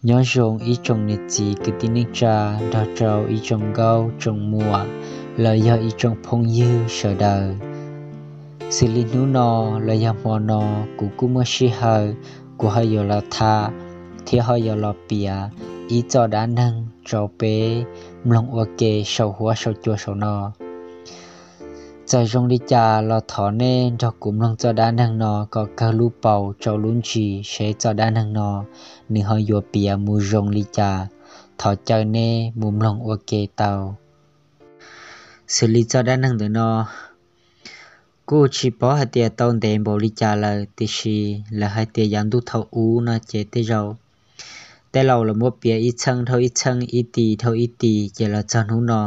Nyob zoo ib tsoom niam txiv kwv tij neej tsa nrog rau ib tsoom nkauj tsoom muam los yog ib tsoom phooj ywg sawv daws. Xws li hnub no los yog hmo no, kuv kuj muaj sij hawm, kuv ho yuav los tham thiab ho yuav los piav ib txoj dab neeg rau peb mloog ua ke saum huab saum cua saum no. Txawm zoo li cas los thov nej nrog kuv mloog txoj dab neeg no kom kawg lub paus rau lub ntsis seb txoj dab neeg no nws ho yuav piav mus zoo li cas. Thov caw nej mus mloog ua ke tau. Xws li txoj dab neeg ntawm no kuj tsis paub hais tias tau ntev npaum li cas lawm, tiam sis lawv hais tias yav ntuj thaum ub no ces tej zaum tej laus lawv muab piav ib txheej dhau ib txheej, ib tis dhau ib tis, ces los txog hnub no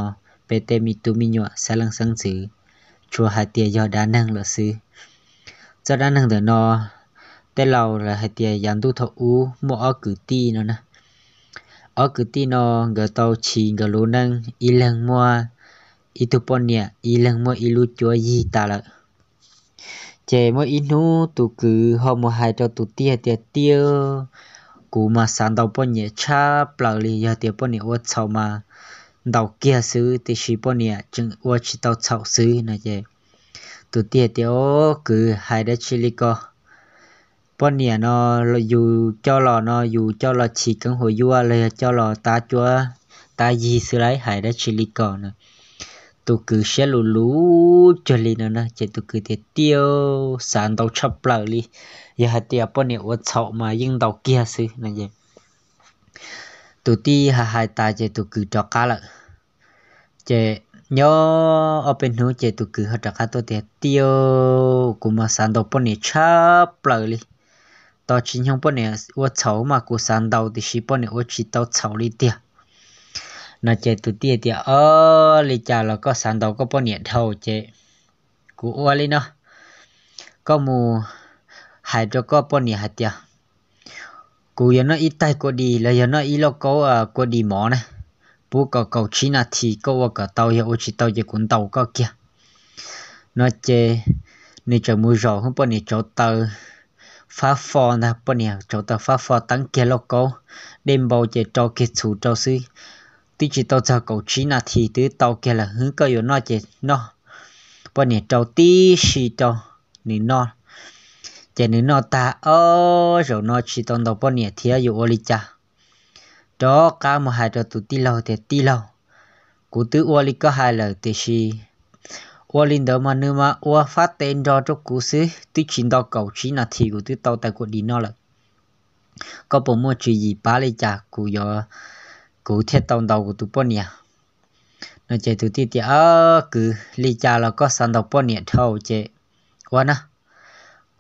peb tej me tub me nyuam xeeb leej xeeb ntxwv tsuas hais tias yog dab neeg lawm xwb. Txoj dab neeg ntawm no tej laus lawv hais tias yav ntuj thaum ub muaj ob kwv tij no na. Ob kwv tij no nkawd tau chiv nkawd lub neej, ib leeg muaj ib tug poj niam, ib leeg muaj ib lub cuab yig tas lawm. Ces muaj ib hnub tus kwv ho mus hais rau tus tij hais tias, Tij, kuv mas xav ntaus poj niam tshaj plaws li, yog tias poj niam ua txhaum mas ntaus kiag xwb, tiam sis poj niam tseem ua tsis tau txhaum xwb no ces tus tij tias, Au, kwv, hais dab tsi li ko? Poj niam no yus coj los no yus coj los chiv keeb huas yuaj los yog coj los tab cuab tab yig xwb lauj, hais dab tsi li ko no? Tus kwv siab luv luv cuag li no na, ces tus kwv tias, Tij, xav ntaus tshaj plaws li, yog hais tias poj niam ua txhaum mas yeej ntaus kiag xwb no. Tus tij hais hais tas ces tus kwv rov qab lawm. Ces nyob ob peb hnub ces tus kwv ho rov qab tuaj tias, Tij, kuv mas xav ntaus poj niam tshaj plaws li. Tos tsis nyoog poj niam ua txhaum mas kuv xav ntaus, tiam sis poj niam ua tsis tau txhaum li tiag no. Ces tus tij tias, Au, li cas los koj xav ntaus koj poj niam dhau ces kuv ua li no, koj mus hais rau koj poj niam hais tias kuv yuav noj ib taig kua dis los yog noj ib lauj kaub kua dis mov na, pub kom kaum tsib nas this, koj ua kom tau, yog ua tsis tau ces kuv ntaus koj kiag no. Ces nws txawm mus zaum hwb, poj niam tsauv taws fab fo ntag, poj niam tsauv taws fab fo teeb kiag lauj kaub, dej npau ces rau kiag txhuv rau xwb. Twb tsis tau txog kaum tsib nas this twb tau kiag lawm, Hwb, koj yuav noj ces noj. Poj niam rau tib si rau nws noj. Ces nws noj tag, Ob, zaum no tsis tau ntaus poj niam thiab, yuav ua li cas? Rov qab mus hais rau tus tij laug tias, Tij laug, kuv twb ua li koj hais lawm, tiam sis ua li ntawd mas nws mas ua fab tes nrog rau kuv xwb, twb tsis nto kaum tsib nas this kuv twb tau taws kua dis noj lawm. Koj puas muaj tswv yim pab li cas kuv yuav, kuv thiaj tau ntaus kuv tus poj niam no? Ces tus tij tias, Kwv, li cas los koj xav ntaus poj niam dhau ces ua na,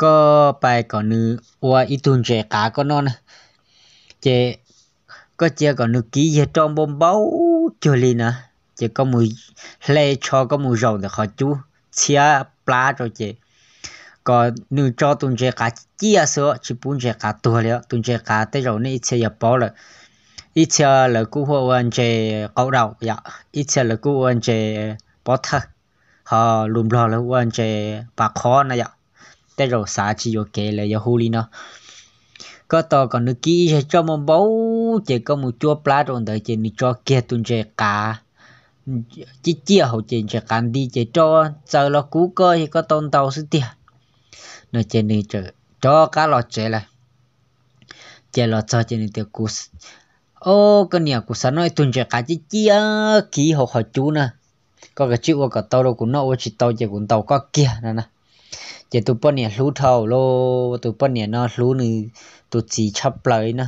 koj pais kom nws ua ib tug ntses qav koj noj na. Ces koj cia kom nws kiv yag roj npau npau cuag li na, ces koj mus hle tsho, koj mus zaum ntawm qhov cub txhiab plab rau ces kom nws tso tus ntses qav ciaj xwb, tsis pub ntses qav tuag li. Tus ntses qav tej zaum nej ib txhia yuav paub lawm, ib txhia lawv kuj hu ua ntses qau daum yom, ib txhia lawv kuj ua ntses pob thawj, ho lus Nplog lawv ua ntses pas qhob na yom. Tej zaum xav tsis yuam kev lawv yuav hu li no. Koj tos kom nws kiv ib zag roj npau npau ces koj mus cuab plab rau ntawd ces nws tso kiag tus ntses qav ciaj ciaj hauv ces ntses qav nti ces roj txaws los kub koj, koj tau ntaus xwb tiag no. Ces nws rov qab los tsev lawm. Ces los txog ces nws tias, Ob, koj niam, kuv xav noj ib tug ntses qav ciaj ciaj kiv hauv qhov cub na, koj kav tsij ua kom tau rau kuv noj, ua tsis tau ces kuv ntaus koj kiag no na. Ces tus poj niam hlub dhau lawm, tus poj niam no hlub nws tus txiv tshaj plaws li na.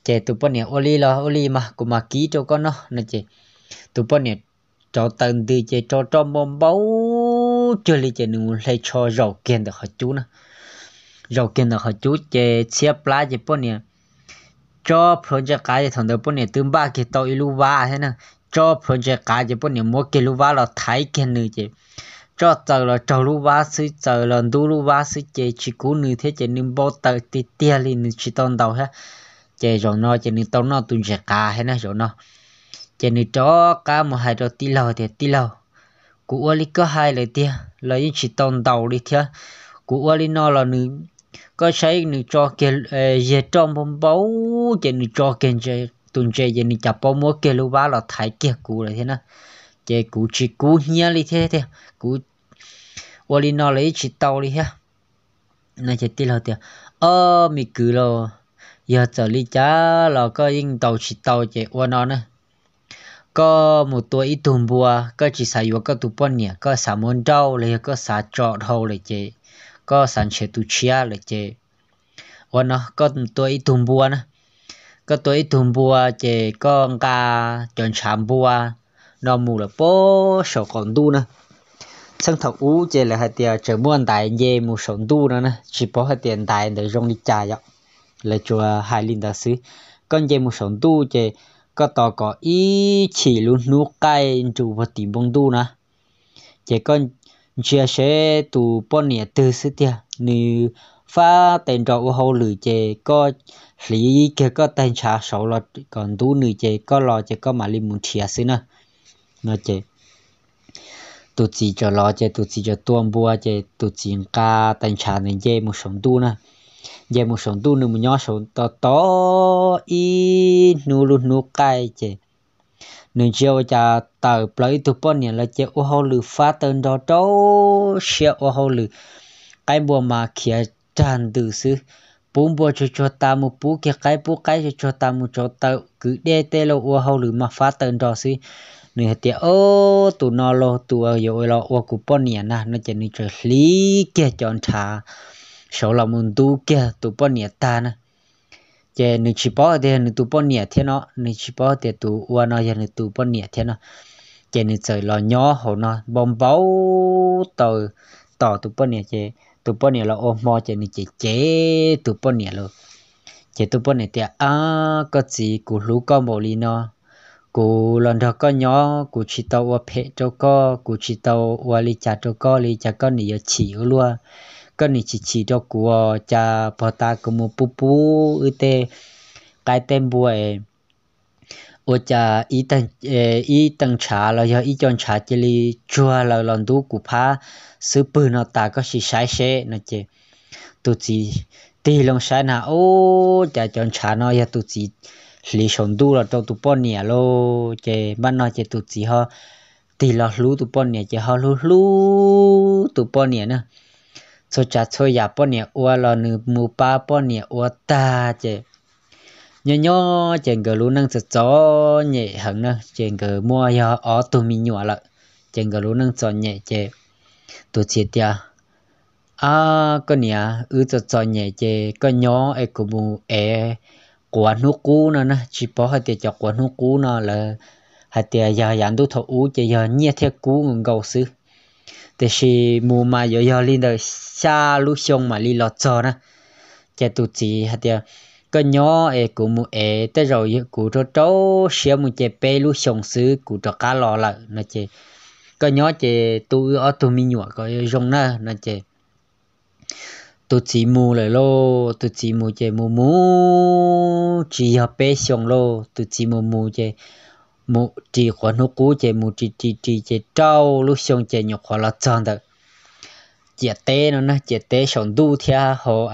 Ces tus poj niam, Ua li los ua li mas, kuv mam kiv rau koj noj no. Ces tus poj niam rauv taws ntws ces rau roj npau npau cuag li ces nws mus hle tsho zaum kiag ntawm qhov cub na. Zaum kiag ntawm qhov cub ces txhiab plab ces poj niam tso plhuav ntses qav ces thaum ntawd poj niam twb npaj kiag tau ib lub vab thiab na. Tso plhuav ntses qav ces poj niam muab kiag lub vab los thaiv kiag nws ces roj txaws los raug lub vab xwb, txaws los ntub lub vab xwb ces tsis kub nws thiab ces nws npau taws tiag tiag li, nws tsis tau ntaus thiab. Ces zaum no ces nws tau noj tus ntses qav thiab na zaum no. Ces nws rov qab mus hais rau tij laug tias, Tij laug, kuv ua li koj hais lawm tiag los yeej tsis tau ntaus li thiab. Kuv ua li no los nws, koj saib nws tso kiag, yag roj npau npau, ces nws tso kiag tus ntses ces nws cas paub muab kiag lub vab los thaiv kiag kuv lawm thiab na. Ces kuv tsis kub hnyiab li thiab tiag, kuv ua li no los yeej tsis tau li thiab. No ces tij laug tias, Ob, me kwv lauj, yog txawm li cas los koj yeej ntaus tsis tau ces ua no na. Koj mus tua ib tug npua, koj tsis xav yuav koj tus poj niam, koj xav muab nrauj los yog koj xav tso dhau lawm ces, koj xav nrhiav tus tshiab lawm ces, ua no, koj tua ib tug npua na. Koj tua ib tug npua ces koj nqa cov ntshav npua no mus lawm pem saum qaum ntuj na. Txheej thaum ub ces lawv hais tias tseem muaj ntaiv nce mus saum ntuj no na, tsis paub hais tias ntaiv ntawd zoo li cas yom. Lawv tsuas hais li ntawd xwb. Koj nce mus saum ntuj ces koj tos kom ib chim lub hnub qaij nrus puag tim npoo ntuj na. Ces koj ntsia seb tus poj niam twg xwb tiag, nws fab tes nrog ua hauj lwm ces koj hliv kiag koj tais ntshav saud los kom ntub nws ces koj los ces koj mam li mus nrhiav xwb na. No ces tus txiv txawm los ces tus txiv txawm tua npua ces tus txiv nqa tais ntshav ntawd nce mus saum ntuj na. Nce mus saum ntuj nws mus nyob saud tos ib hnub lub hnub qaij ces nws ntsia ua cas tawm plaws ib tug poj niam los ces ua hauj lwm fab taw nrog rau siab ua hauj lwm. Qaib npua mas khiav rag ntws xwb, pub npua tsuag tsuag tas mus pub kiag qaib, pub qaib tsuag tsuag tas mus tsau taw, kwv dej tej los ua hauj lwm mas fab taw nrog xwb. Nws hais tias, Ob, tus no los tus yuav los ua kuv poj niam na. No ces nws txawm hliv kiag cov ntshav saud los mus ntub kiag tus poj niam tag na. Ces nws tsis paub tias nws tus poj niam thiab no, nws tsis paub tias tus ua no yog nws tus poj niam thiab no. Ces nws txawm los nyob hauv no npau npau taws tos tus poj niam ces tus poj niam los ua hmo ces nws ces cev tus poj niam lawm. Ces tus poj niam tias, Ab, koj txiv, kuv hlub koj npaum li no, kuv los nrog koj nyob kuv tsis tau ua phem rau koj, kuv tsis tau ua li cas rau koj li, cas koj nim yuav chim ua luaj? Koj nim chim chim rau kuv, cas puag ta kuv mus pub pub wb tej qaib tej npua ua cas ib teev ntshav los yog ib co ntshav cia li tsuag lawm los ntub kuv phab xub pwg no tas, koj sim saib seb. No ces tus txiv tig loo saib na, ub, cas cov ntshav no yog tus txiv hliv saum ntuj los rau tus poj niam lauj. Ces npaj no ces tus txiv ho tig los hlub tus poj niam ces ho hlub hlub tus poj niam na. Txhua tsav txhua yam poj niam ua los nws mus pab poj niam ua tag ces nyob nyob ces nkawd lub neej txom txom nyem heev na, ces nkawd muaj yog ob tug me nyuam lawm. Ces nkawd lub neej txom nyem ces tus txiv tias, Ab, koj niam, wb txom txom nyem ces koj nyob es kuv mus ev quav hnub qub no na. Tsis paub hais tias cov quav hnub qub no lawv hais tias yog yav ntuj thaum ub ces yog nyiaj thiab kub nkaus nkaus xwb, tiam sis mus mas yuav yog li ntawm xya lub xyoo mam li los txog na. Ces tus txiv hais tias, Koj nyob es kuv mus ev, tej zaum kuv rau rau siab mus ces peb lub xyoos xwb kuv rov qab los lawm. No ces koj nyob ces tu wb ob tug me nyuam kom zoo na. No ces tus txiv mus lawm lauj. Tus txiv mus ces mus mus tsis yog peb xyoos lauj, tus txiv mus mus ces mus ris quav hnub qub ces mus ris ris ris ces rau lub xyoo ces nyuam qhuav los txog ntawm ciam teb no na, ciam teb saum ntuj thiab hauv,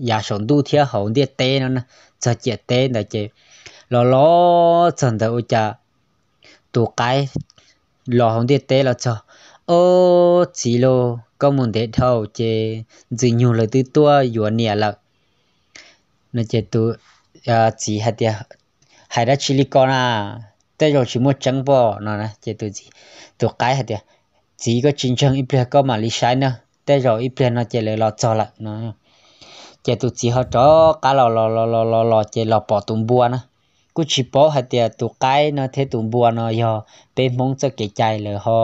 yav saum ntuj thiab hauv ntiaj teb no na. Txog ciam teb ntawd ces los los txog ntawd ua cas tus qaib los hauv ntiaj teb los txog. Ob, txiv lauj, koj mus ntev dhau ces Ntxwg Nyug lawv twb tuaj yuav niam lawm. No ces tus txiv hais tias, Hais dab tsi li ko na, tej zaum tsis muaj tseeb pob? No ces tus qaib hais tias, Txiv, koj tsis ntseeg, ib pliag koj mam li saib na, tej zaum ib pliag no ces lawv los txog lawm no. Ces tus txiv ho rov qab los los los los los los ces los pom tus npua na. Kuj tsis paub hais tias tus qaib no thiab tus npua no yog peb Hmoob txoj kev cai lawv ho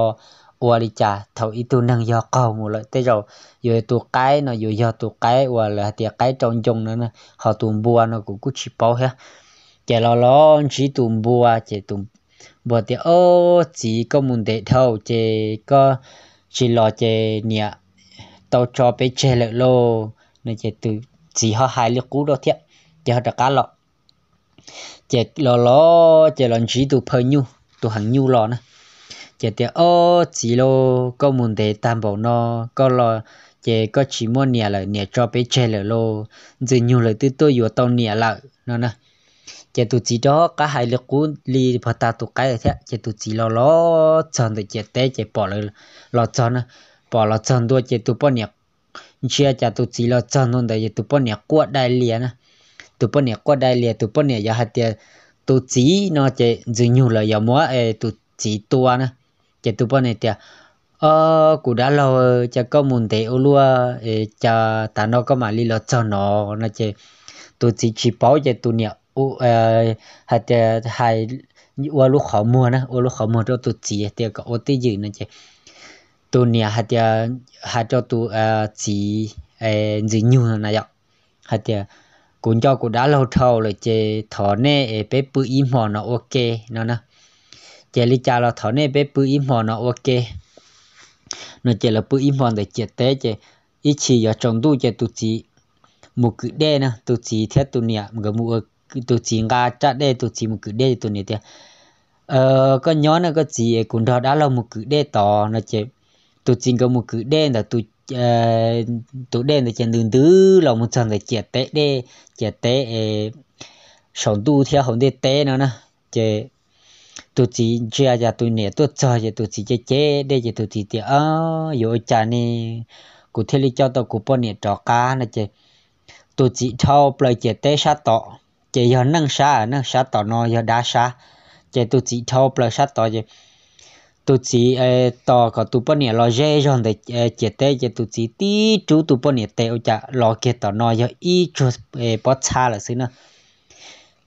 ua li cas, thaum ib tug neeg yog qaug mus lawm tej zaum yuav tus qaib no yuav yog tus qaib uas lawv hais tias qaib rau ncoo no, ho tus npua no kuv kuj tsis paub thiab. Ces los los ntsib tus npua ces tus npua tias, Ob, txiv, koj mus ntev dhau ces koj tsis los ces niam tau tso peb tseg lawm lauj. No ces tus txiv ho hais li qub rau thiab, ces ho rov qab los. Ces los los ces los ntsib tus phaw nyuj, tus heev nyuj los na. Ces tias, Ob, txiv lauj, koj mus ntev tag npaum no, koj los ces koj tsis muaj niam lawm, niam tso peb tseg lawm lauj, Ntxwg Nyoog lawv twb tuaj yuav tau niam lawm no na. Ces tus txiv rov qab hais li qub li pog tag tus qaib lawm thiab, ces tus txiv los los txog ntawm ciam teb ces pom lawv los txog na, pom los txog ntua ces tus poj niam ntsia cas tus txiv los txog ntua ntawd ces tus poj niam quaj dai lias na. Tus poj niam quaj dai lias, tus poj niam yuav hais tias tus txiv no ces Ntxwg Nyoog lawv yuav muab tus txiv tua na. Ces tus poj niam tias, Au, kuv dab laug, cas koj mus ntev ua luaj, cas tav no koj mam li los txog no no ces tus txiv tsis paub ces tus niam hais tias, hais ua lub qhov muag na, ua lub qhov muag rau tus txiv tias kom ua twj ywm no ces tus niam hais tias, hais rau tus txiv Ntxwg Nyoog na yom, hais tias, Kuv nco kuv dab laug dhau lawm ces thov nej es peb pw ib hmos no ua ke no na. Ces li cas los thov nej peb pw ib hmos no ua ke no ces lawv pw ib hmos ntawm ciam teb ces ib chim yuav tsaus ntuj ces tus txiv mus kwm dej na, tus txiv thiab tus niam nkawd mus, tus txiv nqa raj dej, tus txiv mus kwm dej, tus niam tias, Koj nyob na koj txiv, kuv nrog dab laug mus kwm dej tod no ces tus txiv nkawd mus kwm dej ntawm tus dej ntawd ces ntws ntws los mus txog ntawm ciam teb dej, ciam teb es saum ntuj thiab hauv ntiaj teb no na. Ces tus txiv ntsia cas tus niam tuaj txog ces tus txiv cem cem dej ces tus txiv tias, Yuav ua cas ne, kuv thiaj li coj tau kuv poj niam rov qab no ces tus txiv dhau plaws ciam teb sab tod, ces yog neej sab, neej sab tom no yog dab sab, ces tus txiv dhau plaws sab tod ces tus txiv tos kom tus poj niam los ze zog ntawm ciam teb ces tus txiv tib rub tus poj niam tes ua cas los kiag tom no yog ib tsuag pob txha lawm xwb na.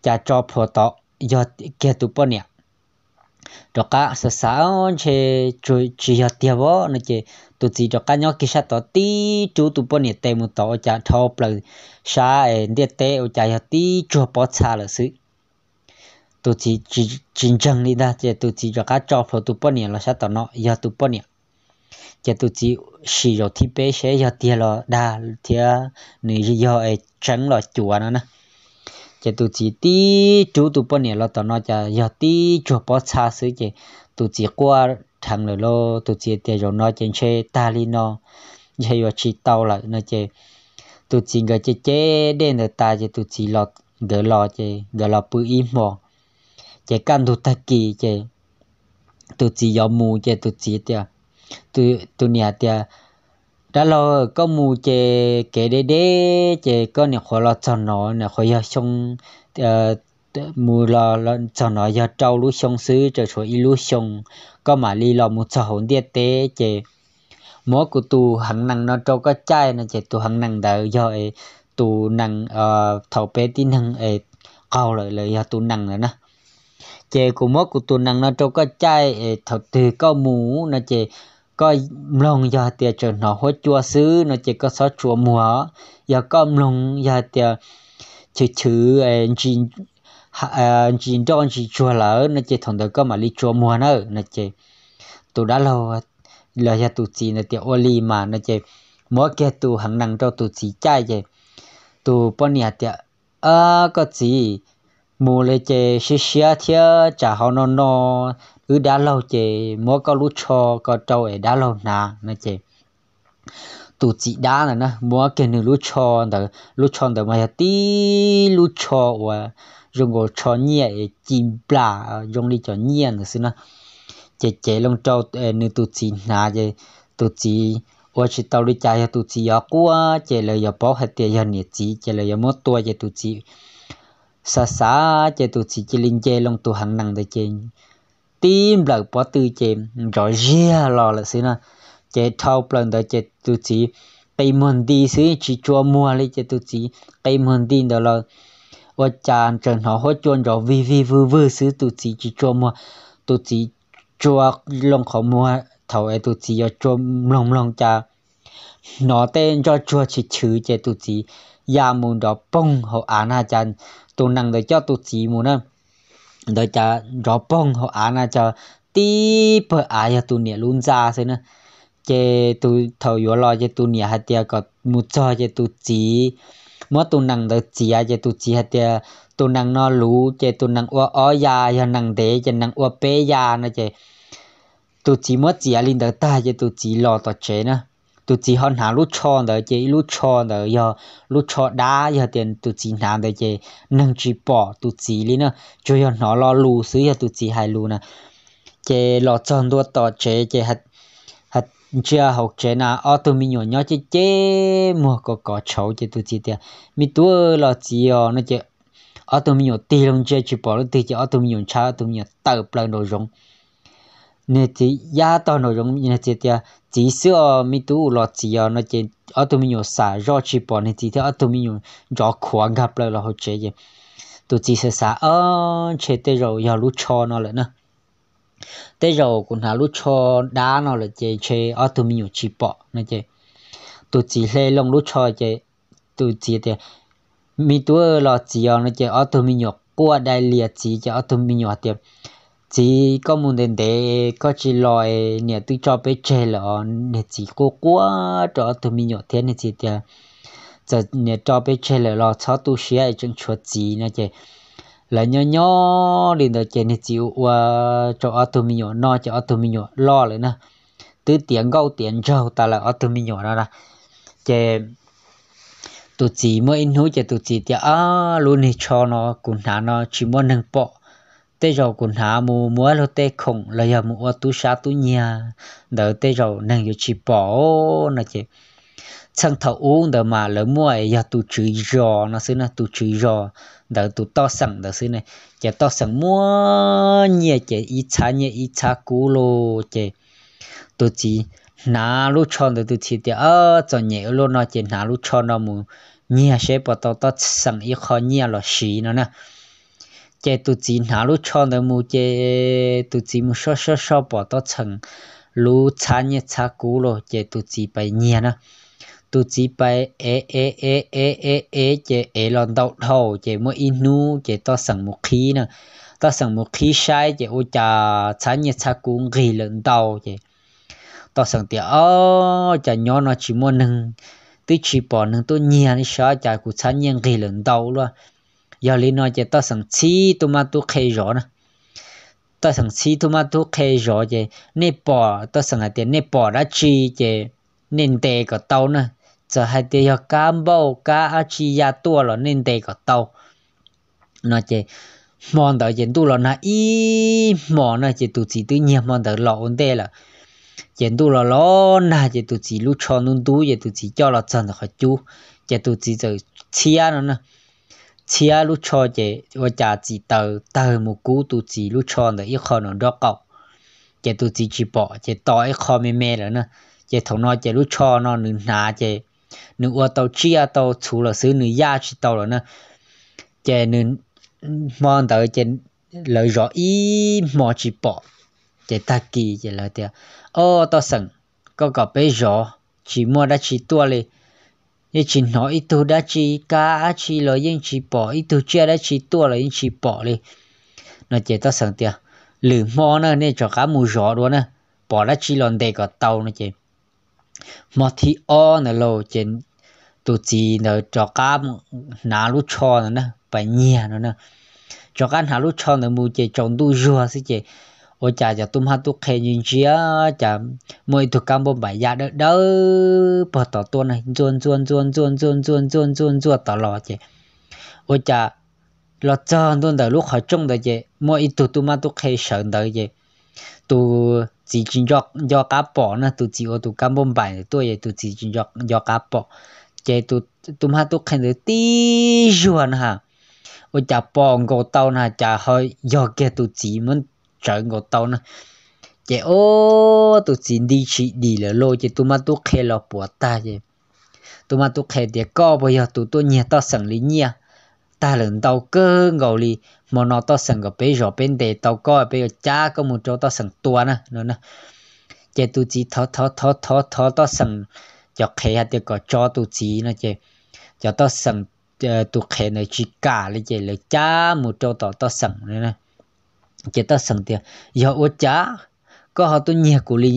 Cas tso plhuav tod yog kiag tus poj niam. Rov qab xav xav ntshe tsis yog tiag vov no ces tus txiv rov qab nyob kiag sab tod tib rub tus poj niam tes mus tod ua cas dhau plaws sab ntiaj teb ua cas yog tib tsuag pob txha lawm xwb. Tus txiv tsis ntseeg li ntag ces tus txiv rov qab tso plhuav tus poj niam los sab tom no yog tus poj niam. Ces tus txiv sim zaum thib peb seb yog tiag los dag thiab nws yog tseeb los cuav no na. Ces tus txiv tib rub tus poj niam los tom no cas yog tib tsuag pob txha xwb ces tus txiv quaj dheev lawm lauj. Tus txiv tias, Zaum no ces ntshe tag li no, ntshe yuav tsis tau lawm no ces tus txiv nkawd cem cem dej ntawd tas ces tus txiv los, nkawd los ces nkawd los pw ib hmos. Ces kaj ntug tag kis ces tus txiv yuav mus ces tus txiv tias, tus niam tias, Dab laug, koj mus ces kev deb deb ces koj niam qhuav los txog no, niam qhuav yog xyoo, mus los txog no yog rau lub xyoo xwb, tseem tshuav ib lub xyoo, koj mam li los mus txog hauv ntiaj teb ces muab kuv tus heev nees no rau koj caij no ces tus heev nees ntawd yog tus nees thaum peb tib neeg qaug lawm, lawv yog tus nees lawm na. Ces kuv muab kuv tus nees no rau koj caij es thaum twg koj mus no ces koj mloog, yog hais tias tseem hnov huab cua xwb no ces koj txhob tshua muag. Yog koj mloog yog hais tias chwv chwv ntsis nroj ntsis tsuag lawm no ces thaum ntawd koj mam li tshua muag na no ces tus dab laug los yog tus txiv ntawd tias, Ua li mas no ces muab kiag tus heev nees rau tus txiv caij ces tus poj niam tias, Koj txiv, mus li ces siab siab thiab tsam ho no no wb dab laug ces muab koj lub tsho ko rau es dab laug hnav no ces tus txiv dab ntawd na muab kiag nws lub tsho ntawd, lub tsho ntawd mas yog tib lub tsho uas zoo nkaus tsho nyiaj es ci nplas zoo li cov nyiaj ntawd xwb na. Ces cev loo rau nws tus txiv hnav ces tus txiv ua tsis tau li cas, yog tus txiv yuav quaj ces lawv yuav paub hais tias yog niam txiv ces lawv yuav muab tua ces tus txiv xav xav ces tus txiv cia li nce loo tus heev nees ntawd ces tib nplawm pob tw ces nrov ziag los lawm xwb na. Ces dhau plaws ntawd ces tus txiv qi muag nti xwb tsis tshua muag li ces tus txiv qi muag nti ntawd los ua cas tseem hnov huab cua nrov vig vig vwg vwg xwb, tus txiv tsis tshua muag. Tus txiv tshua loo qhov muag, thaum es tus txiv yuav tshua mloog mloog cas hnov tej nroj tsuag chwv chwv ces tus txiv ya mus nrov poog hauv av na, cas tus nees ntawd coj tus txiv mus na, ntawd cas nrov poog hauv av na cas tib pawg av yog tus niam lub ntxa xwb na. Ces tus thaum yuav los ces tus niam hais tias kom mus txog ces tus txiv muab tus nees ntawd txiav ces tus txiv hais tias tus nees no luv ces tus nees ua ob ya, yog nees ntev ces nees ua peb ya no ces tus txiv muab txiav li ntawd tag ces tus txiv los tom tsev na. tus txiv ho hnav lub tsho ntawd ces ib lub tsho ntawd yog lub tsho dab, yog tias tus txiv hnav ntawd ces neeg tsis pom tus txiv li na, tsuas yog hnov lo lus xwb yog tus txiv hais lus na. Ces los txog ntua tom tsev ces ntsia hauv tsev na ob tug me nyuam nyob ceb ceb muag kov kov tshauv ces tus txiv tias, Me tub los txiv os, no ces ob tug me nyuam tig loo ntsia tsis pom leej twg ces ob tug me nyuam ntshai ob tug me nyuam tawm plaws nraum zoov. Nws txiv yab tog nraum zoov, nws txiv tias, Txiv xwb os, me tub los txiv os, no ces ob tug me nyuam xam zoj tsis pom nws txiv thiab ob tug me nyuam nrov khuav nkag plaws los hauv tsev ces tus txiv xav xav, Ob, ntshe tej zaum yog lub tsho no lawm na. Tej zaum kuv hnav lub tsho dab no lawm ces ntshe ob tug me nyuam tsis pom no ces tus txiv hle loo lub tsho ces tus txiv tias, Me tub los txiv os, no ces ob tug me nyuam quaj dai lias txiv ces ob tug me nyuam tias, Txiv, koj mus ntev ntev koj tsis los, niam twb tso peb tseg lawm os. Niag txiv quaj quaj rau ob tug me nyuam thiab niag txiv tias, Txawm niam tso peb tseg lawm los txhob tu siab es tseem tshuav txiv, no ces lawv nyob nyob li ntawd ces niag txiv ua ua rau ob tug me nyuam noj ces ob tug me nyuam loj lawm na, twb tiav nkauj tiav nraug tas lawm ob tug me nyuam no na. Ces tus txiv muaj ib hnub ces tus txiv tias, Ob, lub niag tsho no kuv hnav no tsis muaj neeg pom, tej zaum kuv hnav mus muab luag tej khoom los yog mus ua tub sab tub nyiag ntawd tej zaum neeg yuav tsis pom no ces txheej thaum ub ntawd mas lawv muaj yog tus tswv zos no xwb na, tus tswv zos ntawd tus toj xeem ntawd xwb ne. Ces toj xeem muaj nyiaj ces ib txhab nyiaj ib txhab kub los ces tus txiv hnav lub tsho ntawd, tus txiv tias, Ob, txom nyem ua luaj no ces hnav lub tsho no mus nyiag seb puas tau toj xeem ib qho nyiaj los siv no na. Ces tus txiv hnav lub tsho ntawd mus ces tus txiv mus soj soj soj pom toj xeem lub txhab nyiaj txhab kub los ces tus txiv pais nyiag na. Tus txiv pais ev ev ev ev ev ev ces ev los ntau dhau ces muaj ib hnub ces toj xeem mus qhib na. Toj xeem mus qhib saib ces ua cas txhab nyiaj txhab kub nqig lawm ntau ces toj xeem tias, Ob, cas nyob no tsis muaj neeg, twb tsis pom neeg tuaj nyiag li, saib cas kuv txhab nyiaj nqig lawm ntau luaj. Yog li no ces toj xeem txhib tub mab tub qhe zov na. Toj xeem txhib tub mab tub qhe zov ces nej pom, toj xeem hais tias, Nej pom dab tsi ces nej ntes kom tau na. Txawm hais tias yog kab npauj kab dab tsi ya tuaj los nej ntes kom tau no ces hmo ntawd ces ntuj los nag ib hmos na ces tus txiv twb nyiag hmo ntawd los ua ntej lawm. Ces ntuj los los nag ces tus txiv lub tsho ntub ntub ces tus txiv coj los txog ntawm qhov cub ces tus txiv txawm txhiab no na. Txhiab lub tsho ces ua cas txim taws tawg mus kub tus txiv lub tsho ntawm ib qho nraum nraub qaum. Ces tus txiv tsis pom ces tos ib qho me me lawm na. Ces thaum no ces lub tsho no nws hnav ces nws ua tau tsiaj tau txhuv lawm xwb, nws yaj tsis tau lawm na. Ces nws, hmo ntawd ces lawv zov ib hmo tsis pom. Ces tag kis ces lawv tias, Ob, toj xeem, koj kom peb zov tsis muaj dab tsi tuaj li, yeej tsis hnov ib tug dab tsi kab dab tsi los yeej tsis pom, ib tug tsiaj dab tsi tuaj los yeej tsis pom li no ces toj xeem tias, Lwm hmo na nej rov qab mus zov dua na, pom dab tsi los ntes kom tau no ces hmo thib ob ntawd lauj ces tus txiv ntawd rov qab hnav lub tsho ntawd na pais nyiag no na. Rov qab hnav lub tsho ntawd mus ces tsaus ntuj zuag xwb ces ua cas cov tub mab tub qhe ntsia ntsia cas muaj ib tug kab npauj npaim ya dawb dawb pog tod tuaj na, ntxuaj ntxuaj ntxuaj ntxuaj ntxuaj ntxuaj ntxuaj ntxuaj ntxuaj tod los ces ua cas los txog ntua ntawm lub qhov rooj ntawd ces muaj ib tug tub mab tub qhe sawv ntawd ces tus txiv tsis nco qab pom na, tus txiv ua tus kab npauj npaim ntawd tuaj ces tus txiv tsis nco qab pom. Ces tus tub mab tub qhe ntawd tib zuag na ha, ua cas pom nkaus tau na cas ho yog kiag tus txiv muab tsawv nkaus tau na. Ces ob, tus txiv nti tsis dim lawm lauj ces tub mab tub qhe los puav tag ces tub mab tub qhe tias, Koj puas yog tus tuaj nyiag toj xeem li nyiaj tag lawm ntau kawg nkaus li? Hmo no toj xeem kom peb zov peb ntes tau koj, peb yuav cab koj mus rau toj xeem tua na no na. Ces tus txiv thov thov thov thov thov toj xeem cov qhev hais tias kom tso tus txiv no ces cov toj xeem tus qhev ntawd tsis kam li ces lawv cab mus rau tom toj xeem. Ces toj xeem tias, Yog ua cas koj ho tuaj nyiag kuv li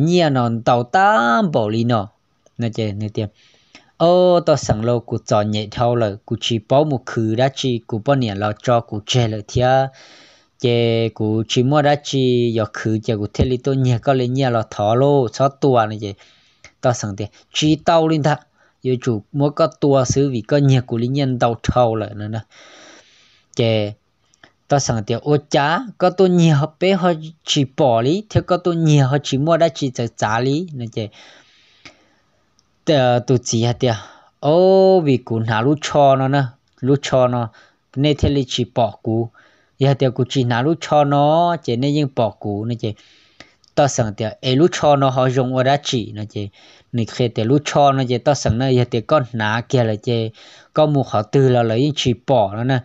nyiaj no ntau tag npaum li no? Ob, toj xeem lauj, kuv txom nyem dhau lawm, kuv tsis paub mus khwv dab tsi, kuv poj niam los tso kuv tseg lawm thiab, ces kuv tsis muaj dab tsi yuav khwv ces kuv thiaj li tuaj nyiag koj li nyiaj los thov lauj, txhob tua no ces Toj xeem tias, Tsis tau li ntag, yuav tsum muab koj tua xwb vim koj nyiag kuv li nyiaj ntau dhau lawm no na. Ces Toj xeem tias, Ua cas koj tuaj nyiag peb ho tsis pom li thiab koj tuaj nyiag ho tsis muaj dab tsi txawv txav li no? Ces tus txiv hais tias, O, vim kuv hnav lub tsho no na, lub tsho no nej thiaj li tsis pom kuv. Yog tias kuv tsis hnav lub tsho no ces nej yeej pom kuv no. Ces Toj xeem tias, Es lub tsho no ho zoo ua dab tsi no? Ces nws qhia tias, Lub tsho no ces Toj xeem na, yog tias koj hnav kiag lawm ces koj mus qhov twg los lawv yeej tsis pom no na.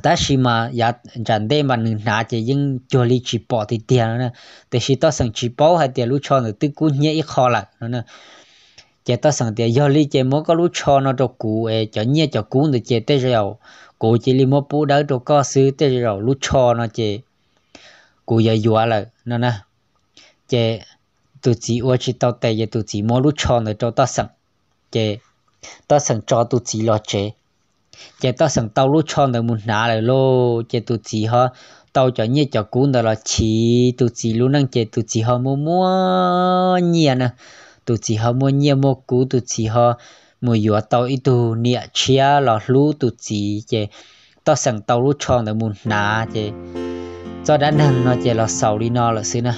Tab sis mas yav nram ntej mas nws hnav ces yeej cuag li tsis pom tiag tiag no na. Tiam sis Toj xeem tsis paub hais tias lub tsho ntawd twb kub hnyiab ib qho lawm no na. Ces Toj xeem tias, Yog li ces muab koj lub tsho no rau kuv es cov nyiaj cov kub ntawd ces tej zaum kuv cia li muab pub dawb rau koj xwb, tej zaum lub tsho no ces kuv yuav yuav lawm no na. Ces tus txiv ua tsis tau tes ces tus txiv muab lub tsho ntawd rau Toj xeem. Ces Toj xeem tso tus txiv los tsev. Ces Toj xeem tau lub tsho ntawd mus hnav lawm lauj, ces tus txiv ho tau cov nyiaj cov kub ntawd los chiv tus txiv lub neej ces tus txiv ho muaj muaj nyiaj na. Tus txiv ho muaj nyiaj muaj kub, tus txiv ho mus yuav tau ib tug niam tshiab los hlub tus txiv. Ces Toj xeem tau lub tsho ntawd mus hnav ces txoj dab neeg no ces los xaus li no lawm xwb na.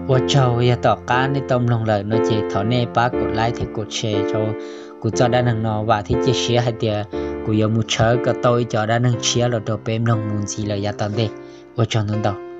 Ua tsaug yog tom qab nej tau mloog lawm no ces thov nej pab kom like thiab kom share rau kuv txoj dab neeg no, vam thiab cia siab hais tias kuv yuav mus tshawb kom tau ib co dab neeg tshiab los rau peb mloog mus ntxiv lawm yav tom ntej. Ua tsaug ntau ntau.